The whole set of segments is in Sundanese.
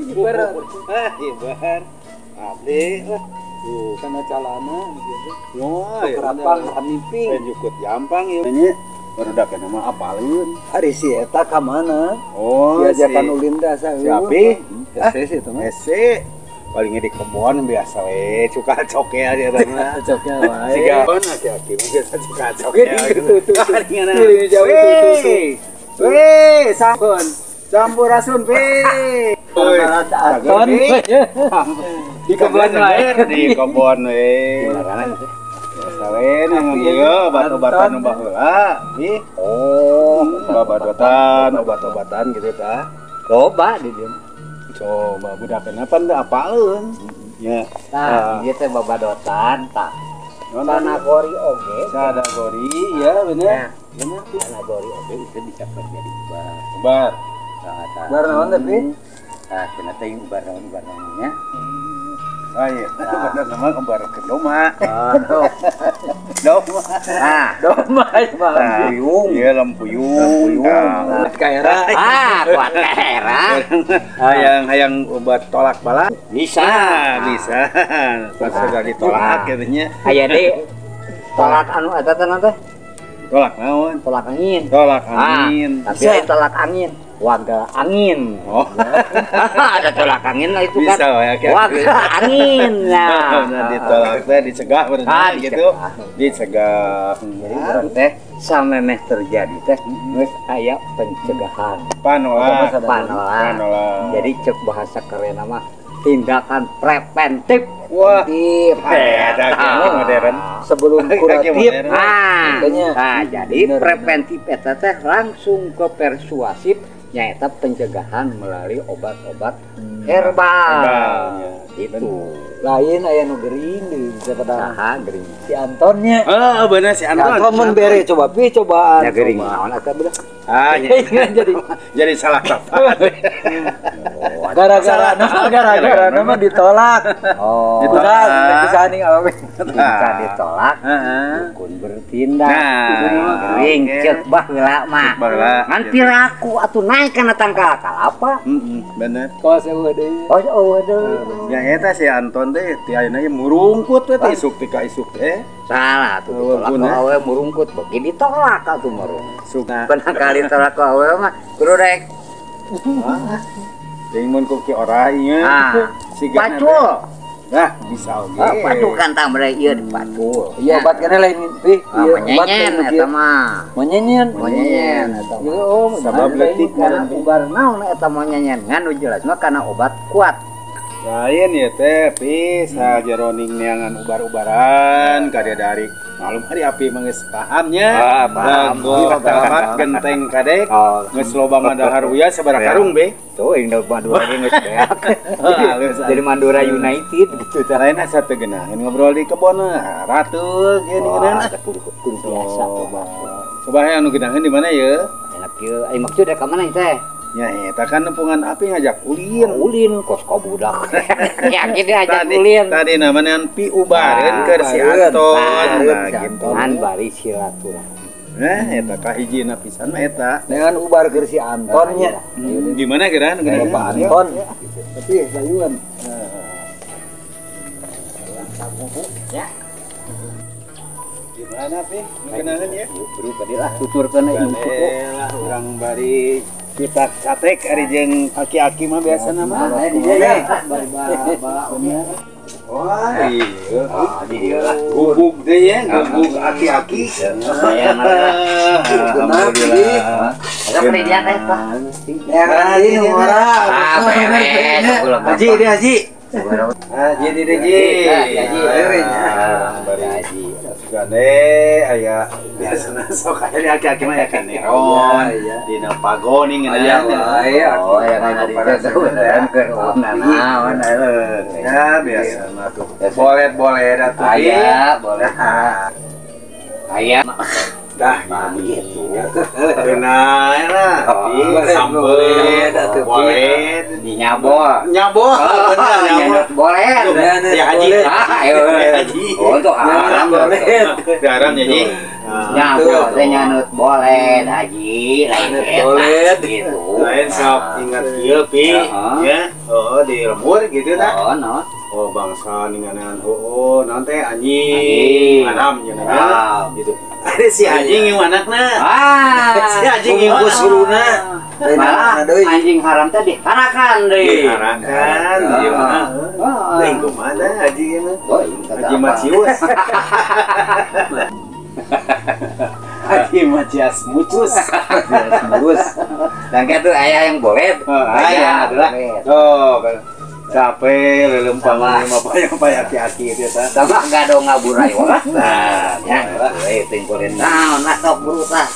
Hibar. Ah, hibar. Abdi lah. Tuh, kana calana gitu. Wah, Kerapang hamiping. Jukut jampang ieu nya. Barudak mah apaleun. Ari si eta ka mana? Oh, diajakan ulin teh asa Si Api? Hese sih itu mah. Hese. Palingnya di kebon biasa we, cuka cokel aja eta mah. Cokel wae. Siga aki-aki mah biasa cuka cokel. Tuh tuh. Tuh jauh tuh tuh. Weh, sampun. Sampurasun pe. Aton. Di kebon wae, di kebon we. Biasa we nang ieu obat-obatan nu baheula. Ih. Oh, obat-obatan, obat-obatan gitu tah. Coba di dieu. Coba budak kenapa teu apaleun. Ya. Tah, ieu teh babadotan tah. Sanagori oge. Sanagori, ya bener. Bener. Sanagori oge itu bisa terjadi ubar. Ubar. Ubar naon teh, Pi? Tah, cenah teh ubar naon ubar naonnya. Saya, bener nama ubar ke doma. Doma. Ah, doma lempuyung. Iya, lempuyung. Kuat kaera. Ah, kuat kaera. Hayang obat tolak bala. Bisa. Bisa. Pas sudah ditolak katanya. Aya deui tolak anu eta teh teh. Tolak naon? Tolak angin. Tolak angin. Tapi tolak angin. Waga angin. Oh. Ada tolak angin lah itu kan. Bisa ya. Waga angin. Nah, nah ditolak teh dicegah berarti gitu. Dicegah. Jadi urang teh samemeh terjadi teh geus aya pencegahan. Panolak. Panolak. Jadi cek bahasa keren mah tindakan preventif. Wah, ada modern sebelum kuratif. Nah, nah, jadi preventif eta teh langsung ke persuasif nyaeta pencegahan melalui obat-obat herbal. Itu. Lain aya nu gering deui bisa pada. Saha gering? Si Antonnya. Heeh, bener si Anton. Anton mun bere coba pi cobaan. Ya gering naon atuh bener. Ah, jadi salah kaprah. Gara-gara nama gara-gara nama ditolak. Oh, ditolak. Bisa nih awewe. Bisa ditolak. Dukun bertindak. Nah, gering ceuk baheula mah. Ngan piraku atuh naik kana tangkal kalapa. Heeh, bener. Kos eueuh deui. Kos eueuh deui. Ya eta si Anton teh ti ayeuna ge murungkut we teh isuk ti ka isuk teh. Salah atuh ditolak ku awewe murungkut beuki ditolak atuh murung. Pernah kali tolak ku awewe mah kudu rek. Deung mun ku ki orah ieu. Pacul. Nah, bisa oge. Pacul kan tah mere ieu dipacul. Iya obat kana lain pi. Ieu obat eta mah. Monyenyen. Monyenyen eta mah. Oh, sabab leutik kana ubar naon eta monyenyen ngan nu jelas mah kana obat kuat. Lain ya teh pi sajeroning neangan ubar-ubaran kade dari malum hari api mah geus pahamnya. Paham. Tamat genteng kadek geus loba ngadahar uya sabaraha karung be. Tuh ini Madura geus beak. Jadi Madura United gitu tah. Lain asa teu geunaheun ngobrol di kebon ratu geuning geunaheun. Kudu biasa. Coba hayang nu geunaheun di mana ye? Enak ieu. Ai maksud ka mana teh? Ya, eta kan nempungan api ngajak ulin. Ulin kos ka budak. Yakin diajak ulin. Tadi namanya pi ubareun keur si Anton. Nah, gitu. Ngan bari silaturahmi. Nah, eta kahijina pisan mah eta. Dengan ubar keur si Anton nya. Di mana geura nu Bapak Anton? Tapi layuan. Ya. Di mana pi? Nu geunaheun ya? Bro, bari lah tuturkeun ieu. Lah urang bari kita catek ari jeung aki-aki mah biasana mah. Wah, iya. Iya. Gugug teh ya, gugug aki-aki. Alhamdulillah. Ada teh, Pak. Ya, ini ora. Ah, beres. Haji, deh haji. Haji di haji. Haji. Haji. Sugane aya biasana sok aya di aki-aki mah ya kaneron. Dina pagoning aya wae. Oh, ya kan di naon. Ya biasana tuh. Boleh-boleh atuh. Aya, boleh. Aya. Dah gitu. Benar lah. Sampai boleh dinyabol. Nyabol. Benar nyabol. Boleh. Ya haji. Haji. Oh itu haram boleh. Haram jadi. Nyabol teh nyanut boleh haji lain boleh gitu. Lain sok ingat ieu pi ya. Oh di lembur gitu tah. Oh no. Oh bangsa ninganan oh naon teh anjing haram nya gitu. Ada si anjing yang anakna. Ah, si anjing yang kusuruna. Malah anjing haram teh diharakan deui. Diharakan ieu mah. Lain kumaha anjing mah. Haji Macius. Haji Macias Mucus. Mucus. Dan kitu aya yang boleh. Aya adalah. Oh, capek lelempang lima payah aki-aki itu ya sama gado ngaburai wah nah ya we tingkulin naon lah sok buru tah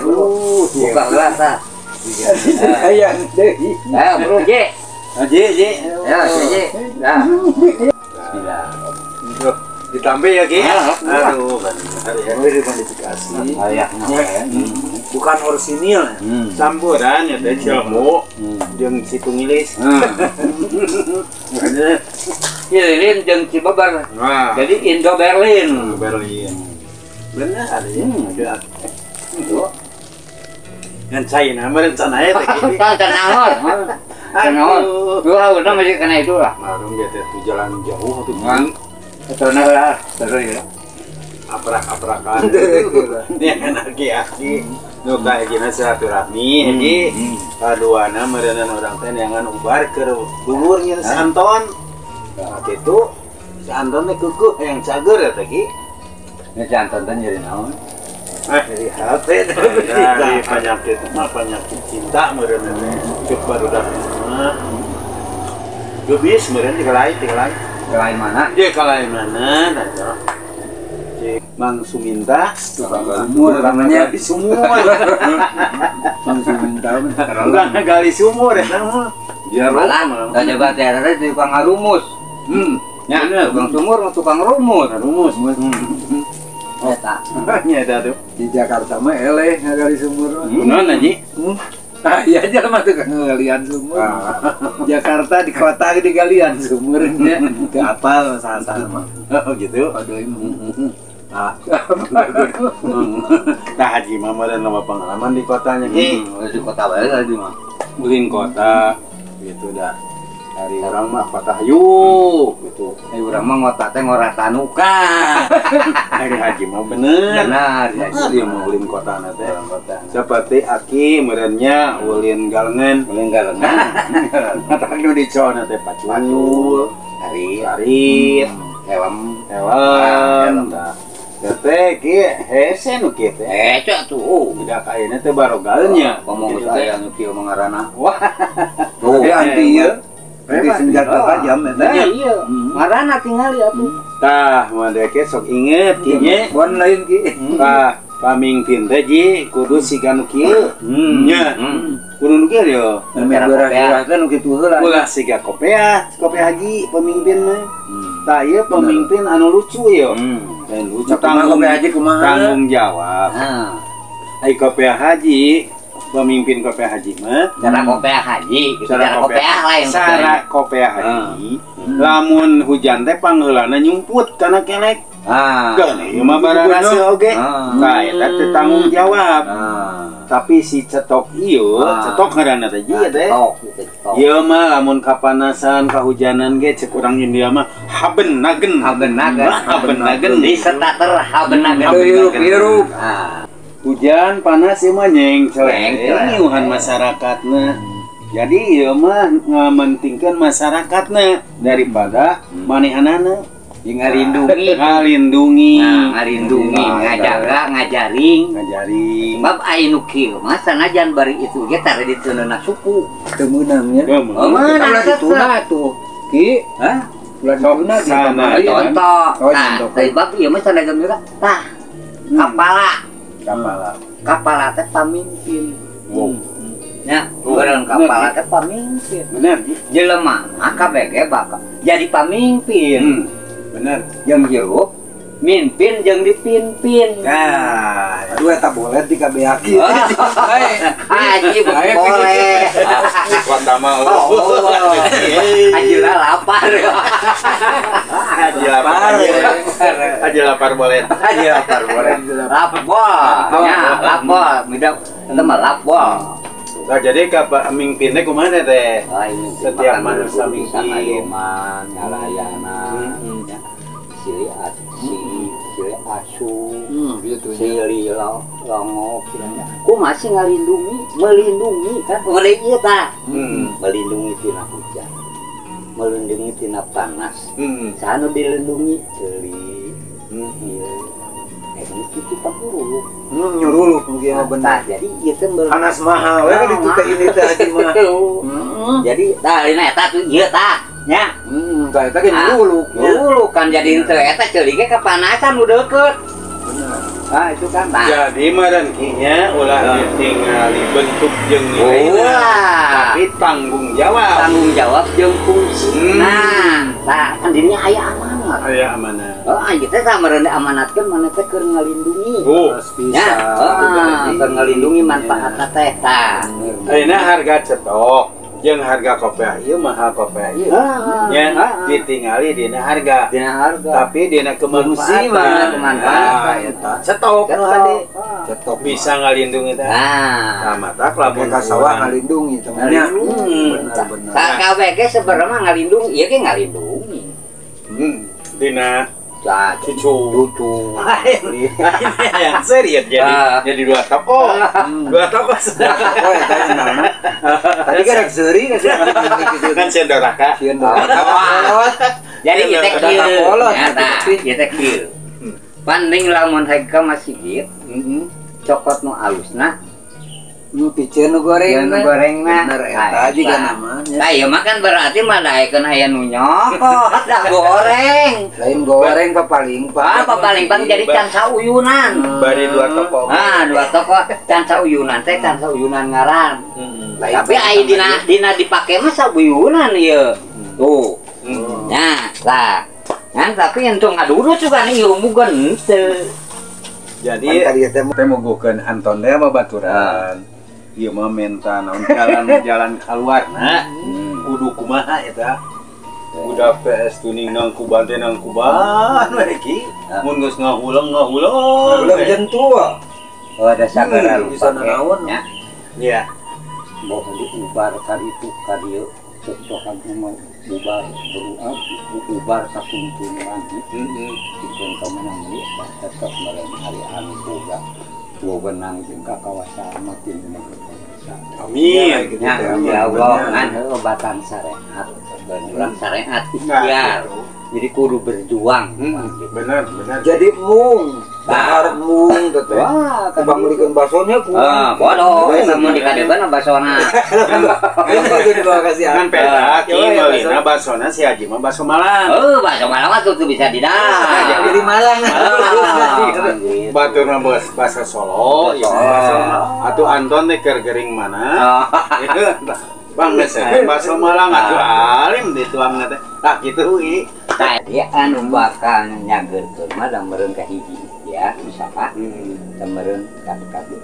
buru buka heula tah hayang deui buru je je je ya je nah bismillah ditambah ya ki aduh benar ya modifikasi ayahnya bukan orsinil campuran ya teh cilmu jeung si tungilis Cililin jeung Cibeber jadi Indo Berlin Berlin benar ya ngan China merencana ya teh tenang tenang dua udah masih kena itu lah marung dia teh jalan jauh atuh terus lah terus ya aprak-aprakan ini kan aki-aki nu kayak gini silaturahmi jadi kaduana meureunan urang teh neangan ubar keur dulurnya si Anton nah kitu si Anton teh keukeut hayang cager ya teh ki si Anton teh nyeri naon dari HP dari penyakit mah penyakit cinta meureun teh cek barudak mah geubis meureun dikelai dikelai kelai mana? Dia kelai mana nah Mang Suminta tukang sumur namanya gali sumur. Mang Suminta tukang gali sumur ya nama. Malah da jabat teh tukang ngarumus. Nya tukang sumur tukang rumus. Rumus. Eta. Nya eta tuh. Di Jakarta mah eleh ngagali sumur. Kunaon anjing? Ah iya aja mah tukang ngalian sumur. Jakarta di kota di galian sumurnya. Teu apal saha-saha mah. Oh gitu. Aduh ini. Ah. Nah haji mah meureun loba pengalaman di kotanya ki. Di kota bae haji mah. Ulin kota gitu dah. Dari orang mah kota hayu gitu. Urang mah ngota teh ngora tanuka. Dari haji mah bener. Benar haji dia mah ulin kotana teh. Seperti aki meureunnya ulin galengan, ulin galengan. Matak nu dicona teh pacul, karit, helm, helm. Teh ki hese nu kieu teh. Eta tuh. Udah kayaknya teh barogalnya. Ngomong saya nu kieu mah ngaranna. Wah. Tuh anti ieu. Anti senjata tajam eta nya. Iya. Ngaranna tingali atuh. Tah, mah sok inget ki nya. Bon lain ki. Tah, pamingpin teh ji kudu siga nu kieu. Nya. Kudu nu kieu yo. Cara teh nu kitu heula. Ulah siga kopea, kopea haji pemimpin mah. Tah ieu pemimpin anu lucu yo. Dan lucu tanggung haji kumaha? Tanggung jawab. Ai kopea haji, pemimpin kopea haji mah cara kopea haji, cara kopea lain. Cara kopea haji. Lamun hujan teh pangheulana nyumput kana kelek. Geun ieu mah bararase oge. Tah eta teh tanggung jawab. Tapi si cetok ieu, cetok ngaranna teh ieu teh. Ieu mah lamun kapanasan, kahujanan ge cek urang India mah haben nagen, haben nagen, haben nagen di starter haben nagen. Hirup. Hujan panas ieu mah nyengceleng ngiuhan masyarakatna. Jadi ieu mah ngamentingkeun masyarakatna daripada manehanana. Ngalindungi, ngalindungi, ngalindungi, ngajaga, ngajaring, ngajaring. Bab aya nu kieu mah sanajan bari itu ge tara diteunana suku. Teu meunang nya. Meunang dituna tuh. Ki, hah? Ulah dituna di kamari. Contoh. Nah, teh bab ieu mah sanajan juga tah. Kapala. Kapala. Kapala teh pamimpin. Nya, urang kapala teh pamimpin. Bener. Jelema mah kabeh bakal jadi pamimpin. Bener. Jeung hirup mimpin jeung dipimpin. Nah, Atuh eta boleh di kabeaki. Haji boleh. Kota mah. Haji lapar. Haji lapar. Haji lapar boleh. Haji lapar boleh. Lapor. Ya, lapor. Mida eta mah lapor. Nah, jadi ka mingpin teh kumaha teh? Setiap manusia mingpin ngalayana. Sili asu, sili longok, ku masih ngalindungi, melindungi kan, boleh iya tak? Melindungi tina hujan, melindungi tina panas, sana dilindungi ceuli, itu kan nyuruluk, nyuruluk mungkin benar. Jadi ieu teh panas mahal, we kan itu teh ini teh haji mah. Jadi tah dina eta tuh ieu tah. Nya, tah eta ge nyuruluk. Nyuruluk kan jadi teu eta ceuli ge kepanasan nu deukeut. Bener. Ah itu kan. Jadi meureun kinya ulah ditingali bentuk jeung nilai. Tapi tanggung jawab. Tanggung jawab jeung fungsi. Nah, tah kan dirinya aya amanat. Aya amanat. Oh, ieu teh meureun diamanatkeun maneh teh keur ngalindungi. Oh, bisa. Keur ngalindungi manfaatna teh tah. Ayeuna harga cetok jeung harga kopiah ieu mahal kopiah ieu. Nya ditingali dina harga. Dina harga. Tapi dina kemanfaatan. Kemanfaatan eta. Cetok nu hade. Cetok bisa ngalindungi teh. Nah, matak lamun ka sawah ngalindungi temannya. Bener-bener. Sakabeh ge sebenarnya mah ngalindungi, ieu ge ngalindungi. Dina cucu. Cucu. Ini yang serius jadi dua toko. Dua toko. Oh, eta naon? Tadi kan rek seuri kan sieun doraka. Sieun doraka. Jadi ieu teh kieu. Ieu teh kieu. Panding lamun rek ka masjid, cokot nu alusna, nu piceun nu gorengna. Nu gorengna. Bener eta juga namanya. Lah ieu mah kan berarti mah daekeun aya nu nyokot, dah goreng. Lain goreng papaling pan. Ah, papaling pan jadi can sauyunan. Bari dua toko. Ah, dua toko can sauyunan teh can sauyunan ngaran. Tapi aya dina dipake mah sauyunan ieu. Tuh. Nah, lah. Kan tapi entung ngadurut juga nih ilmu henteu. Jadi teh mogokeun Anton teh babaturan. Ieu mah menta naon jalan kaluarna kudu kumaha eta udah PS tuning nang kuban teh nang kuban we ki mun geus ngahuleng ngahuleng jentua oh ada sagara bisa nanaon nya nya boh diubar ka ditu ka dieu cocok mah bubar bubar ka tuntun lagi dipun ka menang ieu tetep meureun ari anu boga wewenang jeung ka kawasan makin kawasan. Amin. Ya, ya Allah, ngan heuh batan syariat, urang syariat ikhtiar. Jadi kudu berjuang. Benar, benar. Jadi mung, dahar mung teh. Wah, kan meulikeun basona ku. Ah, bodoh, lamun dikadeban basona. Itu dibawa ka si Kan peda ki meulina basona si Haji mah baso Malang. Heuh, baso Malang mah tuh bisa didah. Jadi Malang. Batur mah baso Solo, ieu baso atuh Anton teh keur gering mana? Bang mesen baso Malang atuh alim dituangna teh. Tah kitu i. Tadi anu bakal nyageurkeun mah da meureun ka hiji ya usaha. Da meureun ka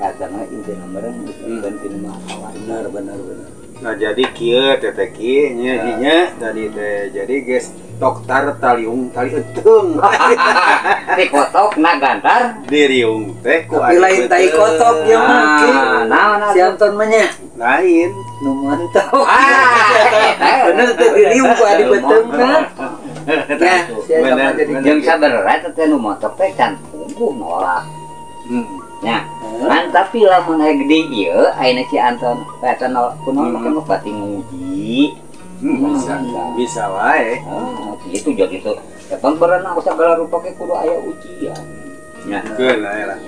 agama intina meureun dikeun tina mah benar benar benar. Nah jadi kieu teh teh kieu nya nya tadi teh jadi geus toktar taliung tali euteung. Ti kotok na gantar diriung teh ku tapi lain tai kotok ieu mah ki. Naon si Anton mah nya? Lain nu mantap. Bener teh diriung ku adi beuteung kan. Ya, bener jeung sabenerna teh nu motok teh can puguh nolak. Nya, kan tapi lamun aya gede ieu ayeuna si Anton eta nolak kunaon make mah pati nguji. Bisa, bisa wae. Ah, gitu jadi tuh. Kapan berenang segala rupa ke kudu aya ujian. Nya. Keun aya lah.